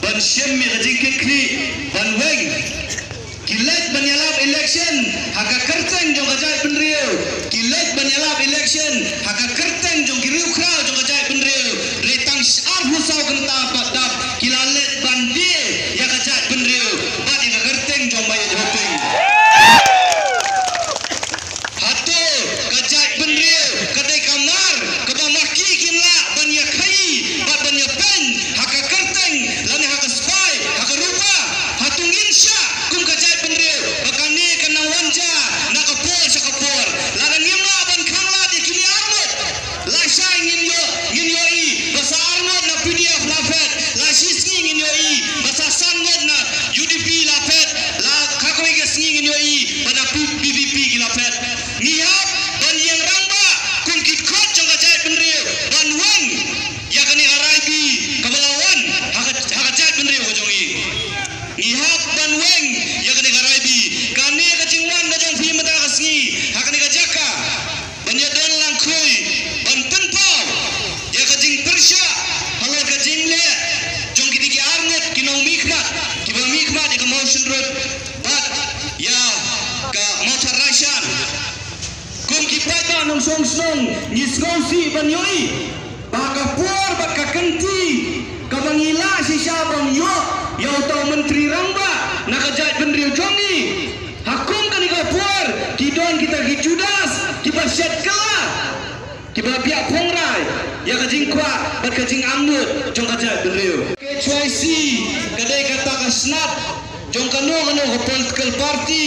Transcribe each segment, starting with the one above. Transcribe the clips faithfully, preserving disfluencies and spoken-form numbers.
Ban shim ïa ka jingkitkhlieh ban weng. Ki leit ban ïalap election ha ka kyrteng jong ka jaitbynriew. Ki leit ban ïalap election ha ka kyrteng jong ki riewkhraw jong ka jaitbynriew. Hynrei tang arphew saw kynta pat dap ki la leit ban die ïa ka jaitbynriew bad ïa ka kyrteng jong ba ïeit hoping. Hato ka jaitbynriew ka dei ka mar kaba ma ki kin lah ban ïa khaii bad ban ïa pyn ha ka kyrteng lane ha ka spah, ha ka rupa? Hato ngin shah kum ka jaitbynriew ba kane ka nang wan jia na ka por sha ka por? Lada ngim lah ban khanglad ïa kine arngut, lashai ngin ïoh, ngin ïohi ba sa arngut na P D F la phet, la shisngi ngin ïohi ba sa sanngut na U D P la phet, la kawei ka sngi ngin ïohi ba na P-, P D P ki la phet. Ngi hap ban ïeng rangbah kum ki khot jong ka jaitbynriew ban weng ïa kane ka rai bi kaba la wan ha ka, ha ka jaitbynriew ka jong ngi. Ngi hap ban weng ïa kane ka rai bi. Kane ka jingwan ka jong phi mynta ka sngi ha kane ka jaka ban ïa don langkhuh, ban pynpaw ïa ka jingpyrshah halor ka jingleh jong kine ki arngut ki nongmihkhmat kiba mihkhmat ïa ka Mawshynrut bad ïa ka Mawthadraishan. Kum ki paidbah nongshong shnong ngi sngewsih ban ïohi ba ka por bad ka kynti kaba ngi lah shisha ban ïoh ïa uta u Myntri Rangbah na ka jaitbynriew jong ngi. Ha kum kane ka por ki don kita ki Judas kiba shet kylla, kiba biah phongrai ïa ka jingkwah bad ka jingangnud jong ka jaitbynriew. K H Y C ka dei kata ka snat jong kano kano ka political party.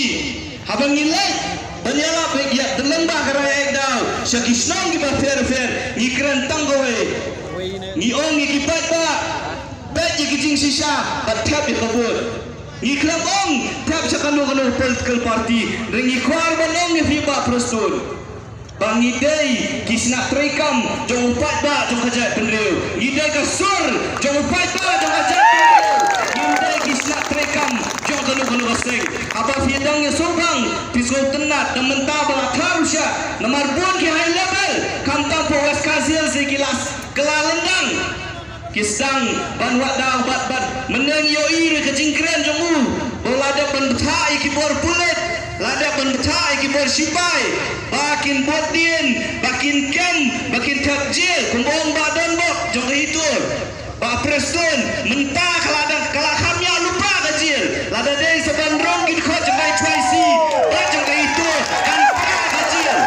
Haba ngi leit ban ïalap ïa ka lyngba ka rai ïa ka daw sha ki shnong kiba pher pher, ngi kren tang kawei. Ngi ong ïa ki paidbah, peit ïa ki jingshisha bad thep ïa ka vote. Ngi khlem ong thep sha kano kano political party, hynrei ngi kwah ban ong ïa phi Bah Prestone ba ngi dei ki shnat treikam jong u paidbah jong ka jaitbynriew. Ngi dei ka sur jong u paidbah jong ka jaitbynriew. Ngim dei ki shnat treikam jong kano kano ka seng. Haba phi dang ïa sngewbang phi sngewtynnat, na mynta ba la thar u shah namar bun ki high level khamtam hapoh West Khasi Hills ki la kylla lyndang. Ki sdang ban wad daw bad bad mynne ngi ïohi ruh ka jingkren jong u ba la dep ban bthah ïa ki bor pulit, la dep ban bthah ïa ki bor shipai ba kin bud dien, ba kin kem, ba kin thep jel kumba ong Bah Donbok jong ka Itur. Bah Prestone, mynta ka la dang, ka la kham ïa lypa ka jel. Lada dei sa ban rung ki dkhot jong ka H Y C bad jong ka Itur, kan pah ka jel.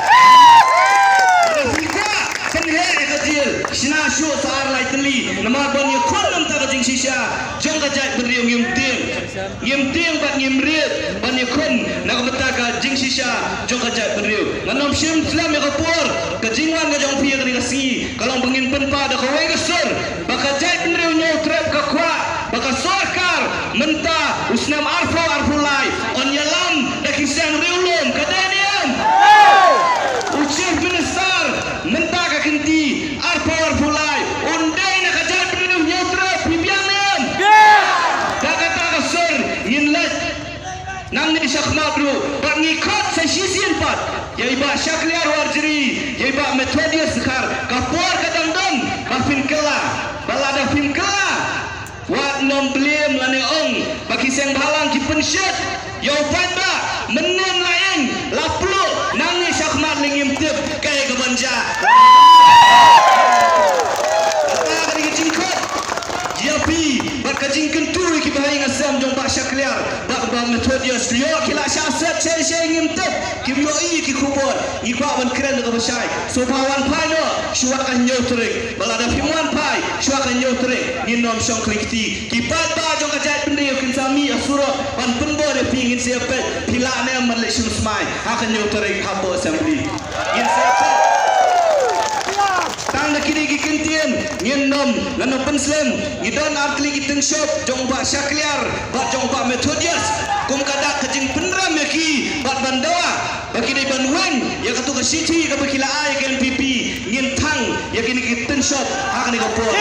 Lada phi kwah pynheh ïa ka jel, shna shuh sa ar lai tylli namar ban ïakhun na ka bynta ka jingshisha jong ka jaitbynriew. Ngim tieng, ngim tieng bad ngim rieh ban ïakhun na ka bynta ka jingshisha jong ka jaitbynriew. Ngan ym shim slem ïa ka por ka jingwan ka jong phi ïa kane ka sngi, ka long ba ngin pynpaw da kawei ka sur ba ka jaitbynriew Hynñiewtrep ka kwah ba ka sorkar mynta u snem arphew arphew lai un ïalam da ki seng riewlum, ka dei ne em? U Chief Minister mynta ka kynti arphew arphew lai un dei na ka jaitbynriew Hynñiewtrep, phi biang ne em? Da kata ka sur ngin leit nangne shakhmat ruh bad ngi khot sa shisien pat ïa i Bah Shakliar Warjri, ïa i Bah Methodius Dkhar. Ka por ka dang don ba phin kylla, ba lada phim kylla, wat nym blame lane ong ba ki seng bhalang ki pynshit ïa u paidbah. Mynnin la ïeng la pluh, nangne shakhmat lei ngim tip kaei kaban jia. Kata ka dei ka jingkhot ïa phi bad ka jingkyntu ïa ki bahaïing hasem jong Bah Shakliar bad Bah Methodius. Ïoh ki la shah set shei shei ngim tip, kim ïohi ki khubor. Ngi kwah ban kren da kaba shai. Sngewbha wan phai noh shuwa ka hynñiew tarik. Ba lada phim wan phai shuwa ka hynñiew tarik, ngin nym shong khlieh kti. Ki paidbah jong ka jaitbynriew kin sa mih ha surok ban pynbor ïa phi. Ngin sa ïa peit phi lah ne em ban leit shim smai ha ka hynñiew tarik hapoh Assembly. Ngin sa ïa peit. Tang da kine ki kyntien ngin nym, ngan nym pynslem. Ngi don ar tylli ki tynshop jong Bah Shakliar bad jong Bah Methodius. Kum ka dak ka jingpynrem ïa ki bad ban dawa ba ki dei ban weng ïa katu ka shithi kaba ki la ai ïa ka N P P. Ngin thang ïa kine ki tynshop ha kane ka por.